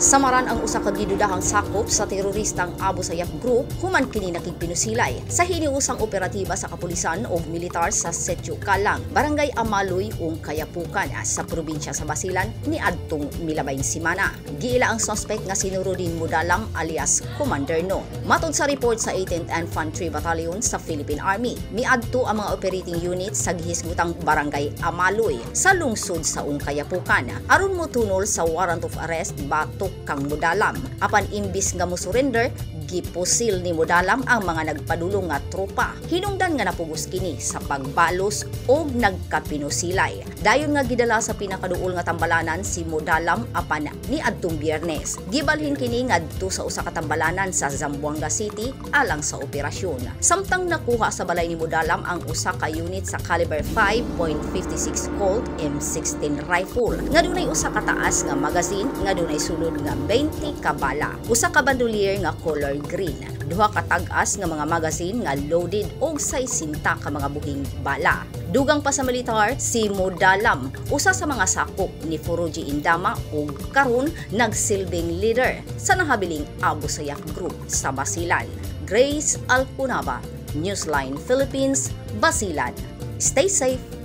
Samaran ang usa ka gidudahang sakop sa teroristang Abu Sayyaf Group human kini nakigpinusilay sa hiniusang operatiba sa kapulisan og militar sa Sitio Kalang, Barangay Amaloy ug Kayapukan sa probinsya sa Basilan niadtong milabayng semana. Giila ang suspect nga si Nuruddin Mudalam alias Commander No. Matod sa report sa 18th Infantry Battalion sa Philippine Army, miadto ang mga operating unit sa gihisgutang Barangay Amaloy sa lungsod sa Ungkayapukan aron motunol sa warrant of arrest batok kang Mudalam. Apan imbis nga mo surrender, gipusil ni Mudalam ang mga nagpadulong nga tropa. Hinungdan nga napugos kini sa pagbalos og nagkapinusilay. Dayon nga gidala sa pinakaduol nga tambalanan si Mudalam apan niadtong Biyernes, gibalhin kini ngadto sa usa ka tambalanan sa Zamboanga City alang sa operasyon. Samtang nakuha sa balay ni Mudalam ang usa ka unit sa caliber 5.56 Colt M16 rifle nga dunay usa ka taas nga magazine nga dunay sulod nga 20 ka bala, usa ka bandolier nga color green, duha ka tag-as nga mga magazine nga loaded og 60 ka mga buhing bala. Dugang pa sa militar, si Mudalam usa sa mga sakop ni Furuji Indama ug karon nagsilbing leader sa nahabiling Abu Sayyaf Group sa Basilan. Grace Alcunaba, Newsline Philippines, Basilan. Stay safe.